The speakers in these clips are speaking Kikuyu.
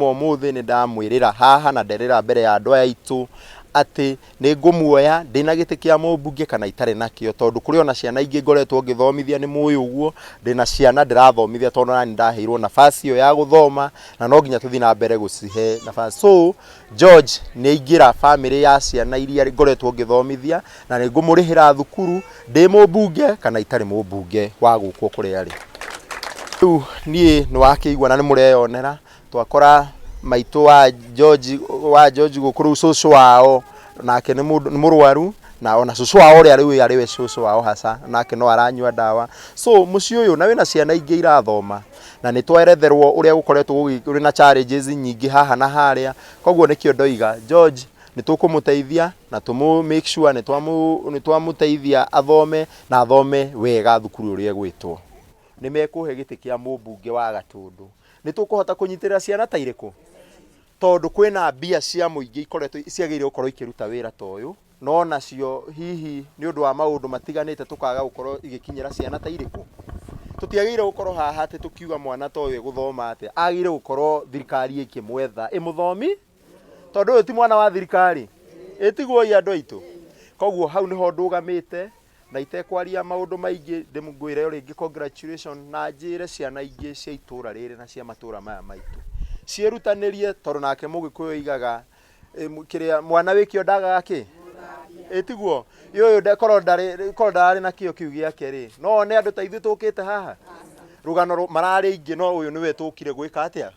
Ũmũthĩ nĩ ndamwĩrĩra haha na nderĩra mbere ya andũ aya aitũ atĩ nĩ ngũmuoya ndĩna gĩtĩ kĩa mũmbunge kana itarĩ nakĩo, tondũ kũrĩ ona ciana ingĩ ngoretwo ngĩthomithia. Nĩ mũĩ ũguo, ndĩna ciana ndĩrathomithia, tondũ nani ndaheirwo nafasi ĩyo ya gũthoma na no nginya tũthiĩ na mbere gũcihe nafasi. So George nĩ aingĩra famĩlĩ ya ciana iria ngoretwo ngĩthomithia, na nĩ ngũmũrĩhĩra thukuru ndĩ mũmbunge kana itarĩ mũmbunge wa gũkũ kũrĩa arĩ. Rĩu niĩ nĩ wakĩigua na nĩ mũreyonera, twakora maitũ wa George gũkũ. Rĩu cũcũ wao nake nĩ mũndũ nĩ mũrwaru, na ona cũcũ wao ũrĩa rĩu arĩ we cũcũ wao haca nake no aranyua ndawa. So mũciĩ ũyũ na wĩna ciana ingĩ irathoma, na nĩ tweretherwo ũrĩa gũkoretwo kũrĩ na challenges nyingĩ haha na harĩa. Koguo nĩkĩo ndoiga George nĩ tũkũmũteithia na tũmũ make sure nĩ twamũteithia athome na athome wega thukuru ũrĩa ĩgwĩtwo. Nĩ mekũhe gĩtĩ kĩa mũmbunge wa Gatũndũ, nĩ tũkũhota kũnyitĩrĩra ciana ta irĩkũ, tondũ kwĩna mbia cia mũingĩ ikoretwo ciagĩrĩire gũkorwo ikĩruta wĩra ta ũyũ, no nacio hihi nĩ ũndũ wa maũndũ matiganĩte tũkaga gũkorwo igĩkinyĩra ciana ta irĩkũ. Tũtiagĩrĩire gũkorwo haha atĩ tũkiuga mwana ta ũyũ egũthoma atĩa. Agĩrĩire gũkorwo thirikari ĩkĩmwetha ĩmũthomi, tondũ ũyũ ti mwana wa thirikari. Ĩtiguoi andũ aitũ. Koguo hau nĩho ndũgamĩte na itekwaria maũndũ maingĩ, ndĩmũngwĩre o rĩngĩ congratulation, na njĩre ciana ingĩ cia itũra rĩrĩ na cia matũra maya maitũ ciĩrutanĩrie, tondũ nake Mũgĩkũyũ oigaga kĩrĩa mwana wĩkĩo ndagaga kĩ. Ĩtiguo ũyũ korwo ndarĩ, korwo ndararĩ na kĩo kĩu gĩake rĩ, no one andũ ta ithuĩ tũkĩte haha rũgano mararĩ aingĩ, no ũyũ nĩwe tũkire gwĩka atĩa,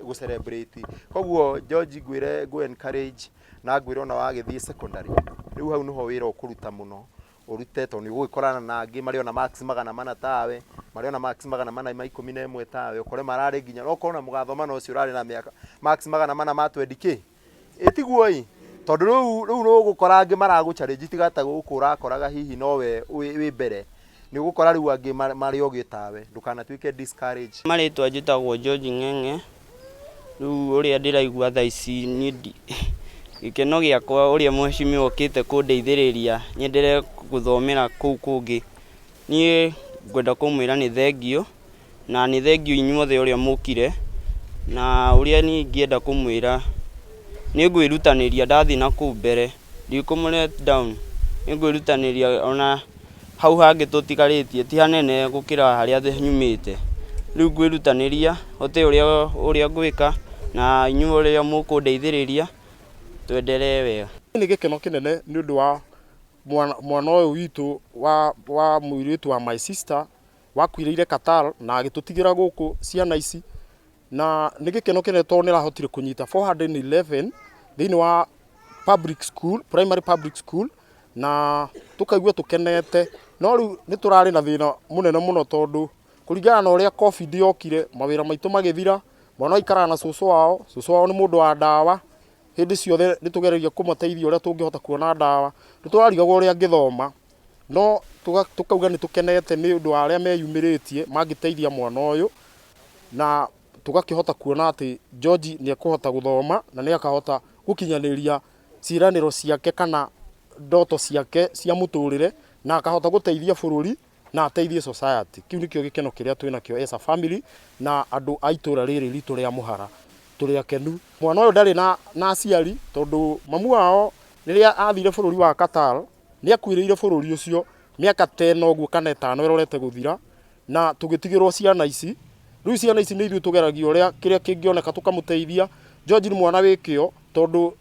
gũ celebrate. Koguo George, ngwĩre ngũ encourage na ngwĩre ona wagĩthiĩ secondary rĩu, hau nĩho wĩra ũkũruta mũno ũrute, tondũ nĩ ũgũgĩkorana na angĩ marĩ ona marks 400 tawe, marĩ ona marks 411 tawe, ũkore mararĩ nginya okorwo na mũgathoma na ũcio ũrarĩ na mĩaka marks 420 kĩ. Ĩtiguo ĩ, tondũ rĩu nĩ ũgũkora angĩ maragũ challenge, tiga ta gũkũ ũrakoraga hihi nowe wĩ mbere, nĩ ũgũkora rĩu angĩ marĩ ogĩ tawe. Ndũkanatuĩke discourage. Marĩtwa njĩtagwo George Ng'eng'e. Rĩu ũrĩa ndĩraigua thaa ici niĩ gĩkeno gĩakwa ũrĩa mheshimiwa okĩte kũndeithĩrĩria nyenderee gũthomera kũu kũngĩ. Niĩ ngwenda kũmwĩra nĩ thengiũ, na nĩ thengiũ inyuothe ũrĩa mũkire, na ũrĩa niĩ ingĩenda kũmwĩra, nĩ ngwĩrutanĩria ndathiĩ na kũu mbere, ndikũmũ let down, nĩ ngwĩrutanĩria ona hau hangĩ tũtigarĩtie ti hanene gũkĩra harĩa nyumĩte. Rĩu ngwĩrutanĩria hote ũrĩa ngwĩka, na inyuĩ ũrĩa mũkũndeithĩrĩria twenderee wega. Nĩ gĩkeno kĩnene nĩ ũndũ wa mwana ũyũ witũ wa mũirĩtu wa my sister wakuĩrĩire Qatar na agĩtũtigĩra gũkũ ciana ici, na nĩ gĩkeno kĩnene tondũ nĩ arahotire kũnyita 411 thĩinĩ wa public school, primary public school, na tũkaigua tũkenete. No rĩu nĩ tũrarĩ na thĩna mũnene mũno, tondũ kũringana na ũrĩa COVID yokire, mawĩra maitũ magĩthira. Mwana aikaraga na cũcũ wao. Cũcũ wao nĩ mũndũ wa ndawa. Hĩndĩ ciothe nĩ tũgeragia kũmateithia ũrĩa tũngĩhota kuona ndawa. Nĩ tũrarigagwo ũrĩa angĩthoma, no tũkauga nĩ tũkenete nĩ ũndũ wa arĩa meyumĩrĩtie mangĩteithia mwana ũyũ, na tũgakĩhota kuona atĩ George nĩ ekũhota gũthoma na nĩ akahota gũkinyanĩria ciĩranĩro ciake kana ndoto ciake cia mũtũrĩre, na akahota gũteithia bũrũri na ateithie society. Kĩu nĩkĩo gĩkeno kĩrĩa twĩnakĩo as a family na andũ a itũra rĩrĩ ritũ rĩa Mũhara. Tũrĩ akenu. Mwana ũyũ ndarĩ na aciari, tondũ mamu wao rĩrĩa athire bũrũri wa Qatar nĩ akuĩrĩire bũrũri ũcio mĩaka ta 4 ũguo kana 5 ĩrorete gũthira, na tũgĩtigĩrwo ciana ici. Rĩu ciana ici nĩ ithuĩ tũgeragia ũrĩa kĩrĩa kĩngĩoneka tũkamũteithia. George nĩ mwana wĩ kĩo, tondũ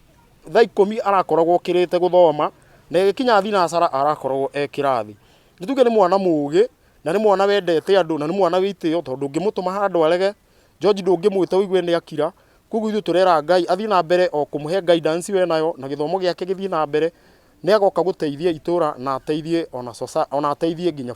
thaa 10 arakoragwo okĩrĩte gũthoma, na ĩgĩkinya thinacara arakoragwo e kĩrathi. Nĩ tuge nĩ mwana mũgĩ, na nĩ mwana wendete andũ, na nĩ mwana wĩ itĩo, tondũ ũngĩmũtũma handũ arege. George ndũngĩmwĩta ũigue nĩ akira. Koguo ithuĩ tũrera Ngai athiĩ na mbere o kũmũhe guidance we nayo, na gĩthomo gĩake gĩthiĩ na mbere. Nĩ agoka gũteithia itũra na ateithie ona ateithie nginya.